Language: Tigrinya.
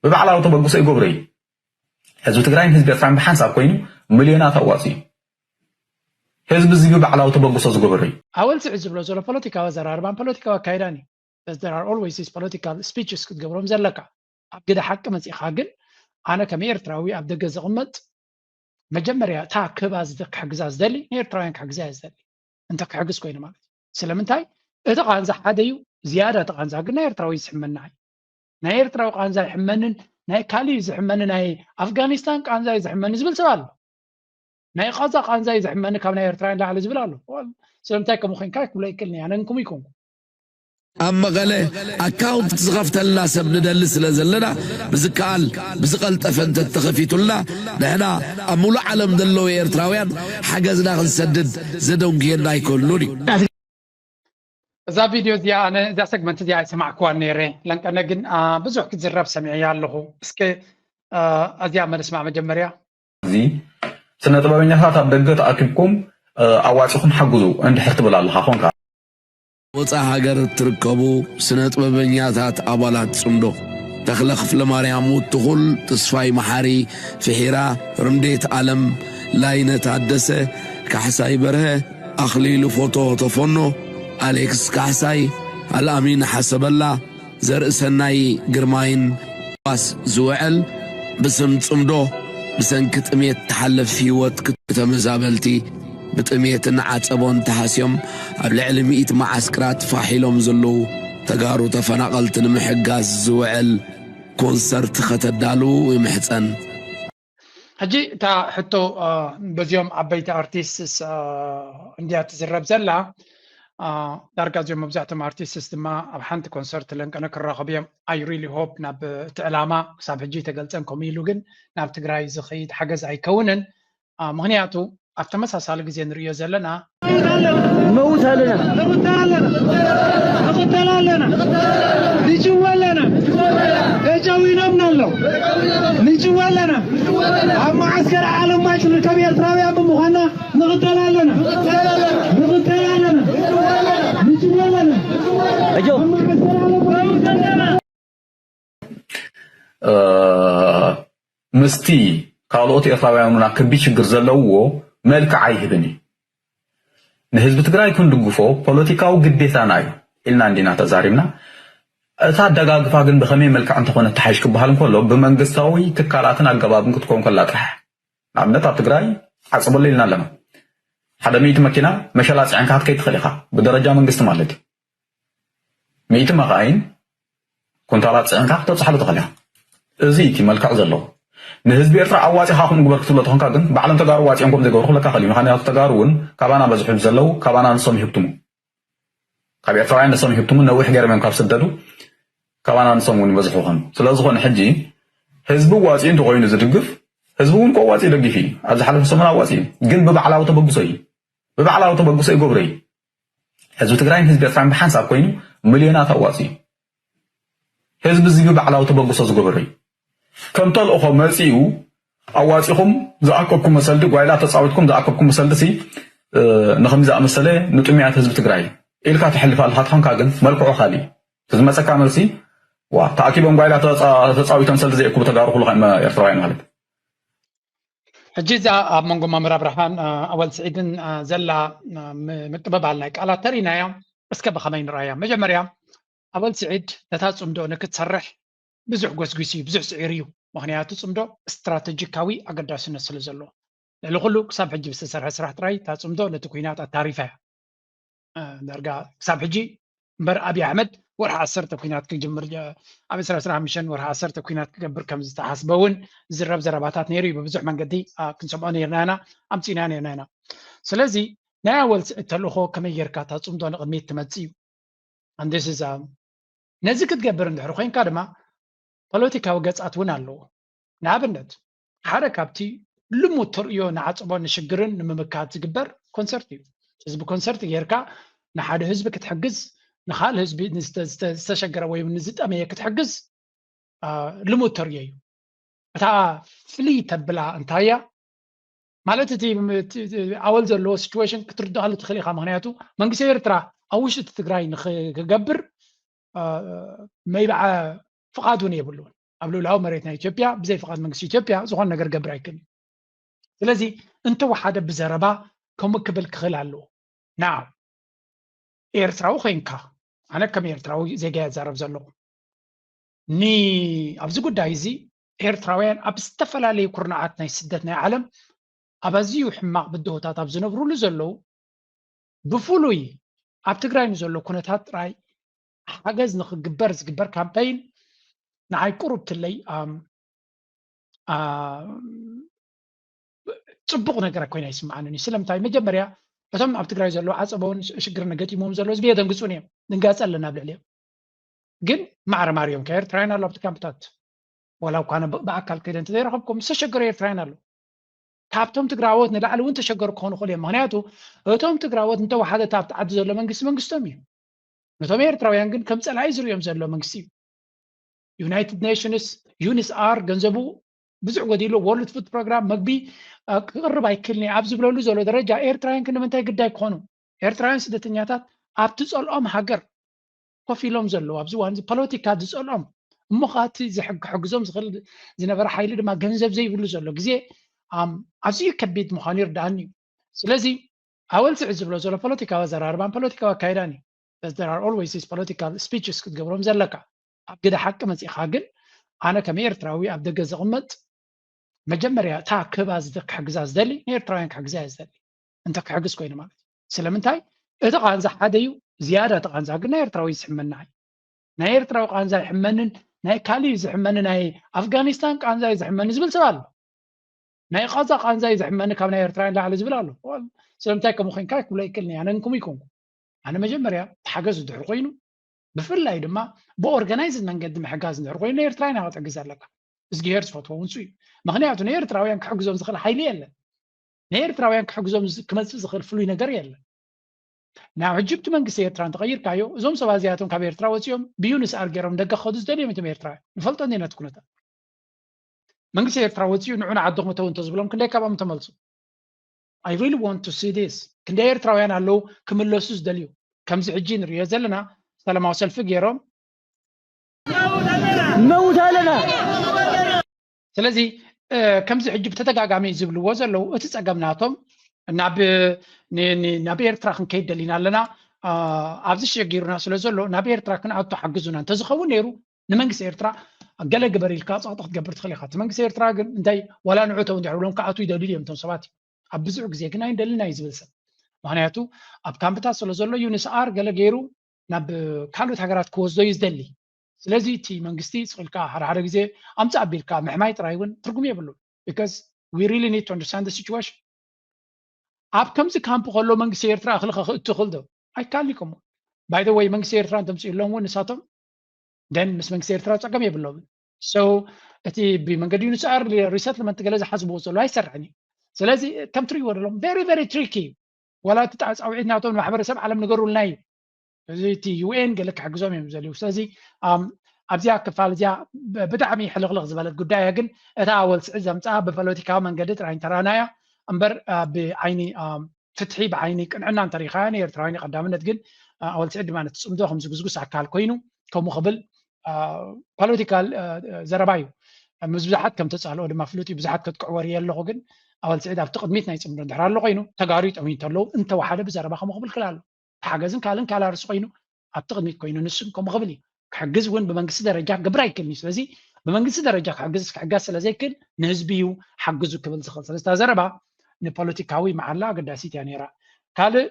ብባዕላዊ ተበግሶ ይገብሮ እዩ። ህዝቢ ትግራይን ህዝቢ ኤርትራን ብሓንሳብ ኮይኑ ሚልዮናት ኣዋፂኡ። ህዝቢ እዚ ብባዕላዊ ተበግሶ ዝገበሮ እዩ። ኣወል ስዒድ ዝብሎ ዘሎ ፖለቲካዊ ኣዘራርባን ፖለቲካዊ ኣካይዳን እዩ። There are always these political speeches ክትገብሮም ዘለካ። ኣብ ግደ ሓቂ መፂኻ ግን ኣነ ከም ኤርትራዊ ኣብ ደገ ዝቕመጥ መጀመርያ እታ ክህባ ክሕግዛ ዝደሊ ንኤርትራውያን ክሕግዛ እየ ዝደሊ። እንተ ክሕግዝ ኮይኑ ማለት እዩ። ስለምንታይ እቲ ቃንዛ ሓደ እዩ። ዝያዳ እቲ ቃንዛ ግን ናይ ኤርትራዊ ዝሕመና እዩ። ናይ ኤርትራዊ ቃንዛ ይሕመንን ናይ ካሊእ ዝሕመኒ ናይ ኣፍጋኒስታን ቃንዛ እዩ ዝሕመኒ ዝብል ሰብ ኣሎ። ናይ ቃዛ ቃንዛ እዩ ዝሕመኒ ካብ ናይ ኤርትራውያን ላዕሊ ዝብል ኣሎ። ስለምንታይ ከምኡ ኮንካ ክብሎ ይክእል ኣነ ንኩም ይኮንኩ ኣብ መቐለ ኣካውንት ዝኸፍተልና ሰብ ንደሊ ስለ ዘለና ብዝከኣል ብዝቐልጠፈ እንተተኸፊቱልና ንሕና ኣብ ሙሉእ ዓለም ዘለዉ ኤርትራውያን ሓገዝና ክንሰድድ ዘደንጉየና ኣይክህሉን እዩ። እዛ ቪድዮ እዚኣ ኣነ እዛ ሰግመንት እዚኣ ኣይሰማዕክዋን ነይረ። ለንቀነ ግን ብዙሕ ክትዝረብ ሰሚዐያ ኣለኹ። እስከ እዚኣ መልስማ መጀመርያ እዚ ስነ ጥበበኛታት ኣብ ደገ ተኣኪብኩም ኣዋፂኹም ሓግዙ እንድሕር ትብል ኣለኻ ኮንካ ወፃ ሃገር እትርከቡ ስነ ጥበበኛታት ኣባላት ፅምዶ ተኽለ ክፍለ ማርያም ውትኹል፣ ተስፋይ መሓሪ፣ ፍሒራ፣ ርምዴት ኣለም፣ ላይነ ታደሰ፣ ካሕሳይ በርሀ፣ ኣኽሊሉ ፎቶ ተፎኖ፣ ኣሌክስ ካሕሳይ፣ ኣልኣሚን ሓሰበላ፣ ዘርእሰናይ ግርማይን ዋስ ዝውዕል ብስም ጽምዶ ብሰንኪ ጥሜት ትሓልፍ ህይወት ክልተ ተመዛበልቲ ብጥሜትን ዓጸቦን ተሃስዮም ኣብ ልዕሊ ሚእቲ መዓስክራት ፋሕ ኢሎም ዘለዉ ተጋሩ ተፈናቐልቲ ንምሕጋዝ ዝውዕል ኮንሰርት ከተዳልዉ ይምሕጸን። ሕጂ እታ ሕቶ በዚኦም ዓበይቲ ኣርቲስትስ እንድያ ትዝረብ ዘላ። ዳርጋ እዚኦም መብዛሕቶም ኣርቲስትስ ድማ ኣብ ሓንቲ ኮንሰርት ለንቀነ ክራኸቡ እዮም። I really hope ናብ እቲ ዕላማ ክሳብ ሕጂ ተገልጸን ከምኡ ኢሉ ግን ናብ ትግራይ ዝኸይድ ሓገዝ ኣይከውንን። ምኽንያቱ ኣብ ተመሳሳሊ ግዜ ንርእዮ ዘለና ንመውት ኣለና፣ ንቕተል ኣለና፣ ንቕተል ኣለና፣ ንጭወ ኣለና፣ ተጨዊኖምና ኣለዉ፣ ንጭወ ኣለና። ኣብ መዓስከር ዓለም ማጭ ንርከብ ኤርትራውያን ብምዃንና ንቕተል ኣለና፣ ንቕተል ኣለና፣ ንጭወ ኣለና። ኣብ መዓስከር ዓለም ማጭ ምስቲ ካልኦት ኤርትራውያን እውን ኣከቢ ሽግር ዘለውዎ መልክዕ ኣይህብን እዩ። ንህዝቢ ትግራይ ክንድግፎ ፖለቲካዊ ግዴታና እዩ ኢልና እንዲና ተዛሪብና። እታ ኣደጋግፋ ግን ብኸመይ መልክዕ እንተኾነ ተሓይሽ ክበሃል እንከሎ ብመንግስታዊ ትካላትን ኣገባብን ክትከውን ከላ ጥራሕ። ንኣብነት ኣብ ትግራይ ዓፅበሎ ኢልና ኣለና። ሓደ ሚእቲ መኪና መሸላ ፅዕንካ ክትከይድ ትኽእል ኢኻ፣ ብደረጃ መንግስቲ ማለት እዩ። ሚእቲ መኻይን ኩንታላት ፅዕንካ ክተብፅሓሉ ትኽእል ኢኻ። እዚ እቲ መልክዕ ዘለዎ ንህዝቢ ኤርትራ ኣዋፂኻ ከምኡ ግበር ክትብሎ ተኾንካ ግን ባዕሎም ተጋሩ ዋፂኦም ከምኡ ዘይገብሩ ክብለካ ክእል እዩ። ምክንያቱ ተጋሩ እውን ካባና በዝሑ ዘለዉ ካባና ንሶም ይህብትሙ። ካብ ኤርትራውያን ንሶም ይህብትሙ ነዊሕ ገይሮም እዮም ካብ ስደዱ ካባና ንሶም እውን ይበዝሑ ይኾኑ። ስለዝኾነ ሕጂ ህዝቢ ዋፂኡ እንተኮይኑ ዝድግፍ ህዝቢ እውን ከዋፂ ደጊፍ እዩ። ኣብ ዝሓለፈ ሰሙን ኣዋፂ ግን ብባዕላዊ ተበግሶ እዩ። ብባዕላዊ ተበግሶ ይገብሮ እዩ። ህዝቢ ትግራይን ህዝቢ ኤርትራን ብሓንሳብ ኮይኑ ሚልዮናት ኣዋፂኡ። ህዝቢ እዚ ብባዕላዊ ተበግሶ ዝገበሮ እዩ። ከም ተልእኾ መፂኡ ኣዋፂኹም ዝኣከብኩም መሰልዲ ጓይላ ተፃዊትኩም ዝኣከብኩም መሰልዲ ሲ ንኸም ዝኣመሰለ ንጥሙያት ህዝቢ ትግራይ ኢልካ ትሕልፍ ኣለኻ ትኾንካ ግን መልክዑ ካሊእ ዝመፀካ መልሲ ዋ ተኣኪቦም ጓይላ ተፃዊቶም ሰልዲ ዘየእክቡ ተጋሩ ኩሉ ኤርትራውያን ማለት ሕጂ እዛ ኣብ መንጎ መምህር ኣብርሃን ኣወል ስዒድን ዘላ ምቅብባል ናይ ቃላት ተሪናያ እስከ ብኸመይ ንረኣያ መጀመርያ ኣወል ስዒድ ነታ ፅምዶ ንክትሰርሕ ብዙሕ ጎስጒስ እዩ ብዙሕ ስዒር እዩ ምክንያቱ ፅምዶ ስትራተጂካዊ ኣገዳስነት ስለ ዘለዎ ልዕሊ ኩሉ ክሳብ ሕጂ ዝተሰርሐ ስራሕ ጥራይ እታ ፅምዶ ነቲ ኩናት ኣታሪፋ እያ ዳርጋ ክሳብ ሕጂ እምበር ኣብይ ኣሕመድ ወርሒ ዓሰርተ ኩናት ክጅምር ኣብ ዕስራ ዕስራ ሓሙሽተ ወርሒ ዓሰርተ ኩናት ክገብር ከም ዝተሓስበ እውን ዝረብ ዘረባታት ነይሩ እዩ ብብዙሕ መንገዲ ክንሰምዖ ነርና ኢና ኣምፂና ነርና ኢና ስለዚ ናይ ኣወል ስዒድ ተልእኾ ከመይ ጌርካ እታ ፅምዶ ንቕድሚት ትመፅእ እዩ ኣንደስዛ ነዚ ክትገብር እንድሕር ኮይንካ ድማ ፖለቲካዊ ገጻት እውን ኣለዎ። ንኣብነት ሓደ ካብቲ ልሙድ ተርእዮ ንዓጽቦን ንሽግርን ንምምካት ዝግበር ኮንሰርት እዩ። ህዝቢ ኮንሰርት ጌርካ ንሓደ ህዝቢ ክትሕግዝ ንኻል ህዝቢ ዝተሸገረ ወይ ንዝጠመየ ክትሕግዝ ልሙድ ተርእዮ እዩ። እታ ፍልይ ተብላ እንታይ እያ? ማለት እቲ ኣወል ዘለዎ ሲትዌሽን ክትርድኣሉ ትኽእል ኢኻ። ምክንያቱ መንግስቲ ኤርትራ ኣብ ውሽጢ እቲ ትግራይ ንክገብር መይብዓ ፍቓድ እውን የብሉን። ኣብ ልኡላዊ መሬት ናይ ኢትዮጵያ ብዘይ ፍቓድ መንግስቲ ኢትዮጵያ ዝኾነ ነገር ገብር ኣይክእልን። ስለዚ እንተወሓደ ብዘረባ ከምኡ ክብል ክኽእል ኣለዎ። ና ኤርትራዊ ኮይንካ፣ ኣነ ከም ኤርትራዊ ዜጋ እየ ዝዛረብ ዘለኹ። ኒ ኣብዚ ጉዳይ እዚ ኤርትራውያን ኣብ ዝተፈላለዩ ኩርናዓት ናይ ስደት ናይ ዓለም ኣብ ኣዝዩ ሕማቕ ብድሆታት ኣብ ዝነብሩሉ ዘለዉ፣ ብፍሉይ ኣብ ትግራይ ንዘሎ ኩነታት ጥራይ ሓገዝ ንክግበር ዝግበር ካምፓይን ንዓይ ቁሩብ ትለይ ኣም፣ ኣ፣ ጽቡቕ ነገር ኮይና ይስምዓኒ። ስለምንታይ? መጀመርያ እቶም ኣብ ትግራይ ዘለዉ ዓጸቦን ሽግርን ገጢሞም ዘለዉ ህዝቢ የደንግጹን እዮም። ድንጋጸ ኣለና ኣብ ልዕሊኦም። ግን ማዕረ ማርዮም ከ ኤርትራውያን ኣሎ ኣብቲ ካምፕታት። ዋላ እኳ ኣነ ብ-፣ ብኣካል ከይደ እንተዘይረኸብኩም ዝተሸገሩ ኤርትራውያን ኣሎ። ካብቶም ትግራዎት ንላዕሊ እውን ተሸገሩ ክኾኑ ይኽእሉ እዮም። ምኽንያቱ እቶም ትግራዎት እንተወሓደ ኣብቲ ዓዲ ዘሎ መንግስቲ መንግስቶም እዩ። ነቶም ኤርትራውያን ግን ከም ጸላኢ ዝርእዮም ዘሎ መንግስቲ እዩ። ዩናይትድ ኔሽንስ፣ ዩኒስኣር ገንዘቡ ብዙሕ ጎዲሉ፣ ወርልድ ፉድ ፕሮግራም መግቢ፣ አ፣ ክቕርብ ኣይክእልን እየ ኣብ ዝብለሉ ዘሎ ደረጃ ኤርትራውያን ግን ንምንታይ ግዳይ ክኾኑ? ኤርትራውያን ስደተኛታት ኣብቲ ጸልኦም ሃገር ኮፍ ኢሎም ዘለዉ ኣብዚ እዋን እዚ ፖለቲካ ዝጸልኦም እሞ ኸኣ እቲ ዝሕግ-፣ ክሕግዞም ዝኽእል ዝነበረ ሓይሊ ድማ ገንዘብ ዘይብሉ ዘሎ ግዜ ኣም፣ ኣዝዩ ከቢድ ምዃኑ ይርድኣኒ እዩ። ስለዚ ኣወል ስዒድ ዝብሎ ዘሎ ፖለቲካዊ ኣዘራርባን ፖለቲካዊ ኣካይዳን እዩ። But there are always these political speeches ክትገብሮም ዘለካ። ኣብ ግደ ሓቂ መጺእኻ ግን ኣነ ከም ኤርትራዊ ኣብ ደገ ዝቕመጥ መጀመርያ እታ ክህባ ዝደ-፣ ክሕግዛ ዝደሊ ንኤርትራውያን ክሕግዛ እየ ዝደሊ። እንተ ክሕግዝ ኮይኑ ማለት እዩ። ስለምንታይ? እቲ ቃንዛ ሓደ እዩ፣ ዝያዳ እቲ ቃንዛ ግን ናይ ኤርትራዊ ዝሕመና እዩ። ናይ ኤርትራዊ ቃንዛ ይሕመንን ናይ ካሊእ ዝሕመኒ ናይ ኣፍጋኒስታን ቃንዛ እዩ ዝሕመኒ ዝብል ሰብ ኣሎ። ናይ ቃዛ ቃንዛ እዩ ዝሕመኒ ካብ ናይ ኤርትራውያን ላዕሊ ዝብል ኣሎ። ዋል፣ ስለምንታይ ከምኡ ኮንካ ክብሎ ይክእልኒ፣ ኣነ ንኩም ይኮንኩ። ኣነ መጀመርያ እቲ ሓገዝ እንድሕር ኮይኑ፣ ብፍላይ ድማ ብኦርጋናይዝድ መንገዲ ምሕጋዝ እንድሕር ኮይኑ፣ ንኤርትራ ኢና ክትሕግዝ ኣለካ። እዝግሄር ዝፈትዎ እውን እሱ እዩ። ምኽንያቱ ንኤርትራውያን ክሕግዞም ዝኽእል ሓይሊ የለን። ንኤርትራውያን ክሕግዞም ዝ-፣ ክመጽእ ዝኽእል ፍሉይ ነገር የለን። ናብ ሕጂ እቲ መንግስቲ ኤርትራ እንተቐይርካዮ፣ እዞም ሰባት እዚኣቶም ካብ ኤርትራ ወጺኦም ብዩኒስኣር ገይሮም ደገ ክኸዱ ዝደልዮም እዮም ኤርትራውያን። ንፈልጦ እንዲና እቲ ኩነታት። መንግስቲ ኤርትራ ወጺኡ ንዑ ንዓድኹም እተው እንተዝብሎም ክንደይ ካብኦም ተመልሱ? I really want to see this። ክንደይ ኤርትራውያን ኣለዉ ክምለሱ ዝደልዩ? ከምዚ ሕጂ ንርእዮ ዘለና ሰላማዊ ሰልፊ ገይሮም መውት ኣለና። ስለዚ፣ እ፣ ከምዚ ሕጂ ብተደጋጋሚ ዝብልዎ ዘለዉ፣ እቲ ጸገም ናቶም ናብ፣ ን-፣ ን-፣ ናብ ኤርትራ ክንከይድ ደሊና ኣለና፣ እ፣ ኣብዚ ሸጊሩና ስለ ዘሎ ናብ ኤርትራ ክንኣቱ ሓግዙና እንተዝኸውን ነይሩ፣ ንመንግስቲ ኤርትራ ገለ ግበር ኢልካ ጸቕጢ ክትገብር ትኽእል ኢኻ። እቲ መንግስቲ ኤርትራ ግን እንታይ ዋላ ንዑ ተው እንድሕር ብሎም ክኣትዉ ይደልዩ እዮም እቶም ሰባት። ኣብ ብዙሕ ግዜ ግን ኣይንደልን እዩ ዝብል ሰብ። ምኽንያቱ ኣብ ካምፕታት ስለ ዘሎ ዩኒስኣር ገለ ገይሩ ናብ ካልኦት ሃገራት ክወስዶ እዩ ዝደሊ። ስለዚ እቲ መንግስቲ ስቕ ኢልካ ሓደ ሓደ ግዜ ኣምጽእ ኣቢልካ ምሕማይ ጥራይ እውን ትርጉም የብሉን። Because we really need to understand the situation። ኣብ ከምዚ ካምፕ ከሎ መንግስቲ ኤርትራ እኽሊ ከኽእቱ ይኽእል ዶ? ኣይካል እዩ ከምኡ። By the way መንግስቲ ኤርትራ እንተምፅእሎም እውን ንሳቶም then ምስ መንግስቲ ኤርትራ ፀገም የብሎምን። So እቲ ብመንገዲ ዩኒስኣር ሪሰትልመንት ገለ ዝሓስብዎ ዘሎ ኣይሰርሕን እዩ። ስለዚ ከም ትሪእዎ ዘለኹም very very tricky እዩ። ዋላ እቲ ጣ-፣ ፃውዒት ናቶም ንማሕበረሰብ ዓለም ንገሩልና እዩ። እዚ እቲ ዩ ኤን ገለ ክሕግዞም እዮም ዘልዩ። ስለዚ፣ ኣም፣ ኣብዚኣ ክፋል እዚኣ ብ-፣ ብጣዕሚ ሕልኽልኽ ዝበለት ጉዳይ እያ። ግን እታ ኣወል ስዒድ ዘምፅኣ ብፖለቲካዊ መንገዲ ጥራይ እንተራእናያ እምበር፣ አ፣ ብዓይኒ፣ ኣም፣ ፍትሒ ብዓይኒ ቅንዕና እንተሪኻያ ንኤርትራውያን ቀዳምነት። ግን፣ አ፣ ኣወል ስዒድ ድማ ነቲ ፅምዶ ከም ዝጉስጉስ ኣካል ኮይኑ ከምኡ ክብል፣ አ፣ ፖለቲካል፣ አ፣ ዘረባ እዩ። ምስ ብዙሓት ከም ተፃልኦ ድማ ፍሉጥ እዩ። ብዙሓት ከጥቅዕዎ ርእየ ኣለኹ። ግን ኣወል ስዒድ ኣብቲ ቅድሚት ናይ ፅምዶ እንድሕር ኣሎ ኮይኑ ተጋሩ ይጠምዩ እንተለዉ እንተወሓደ ብዘረባ ከምኡ ክብል ክእል ኣሎ። ሓገዝን ካልእን ካልእ ኣርእስቲ ኮይኑ ኣብቲ ቅድሚት ኮይኑ ንሱ ከምኡ ክብል እዩ። ክሕግዝ እውን ብመንግስቲ ደረጃ ክገብር ኣይክእልን እዩ። ስለዚ ብመንግስቲ ደረጃ ክሕግዝ ክሕጋዝ ስለ ዘይክእል ንህዝቢ እዩ ሓግዙ ክብል ዝኽእል። ስለዚ እታ ዘረባ ንፖለቲካዊ መዓላ ኣገዳሲት እያ ነይራ። ካልእ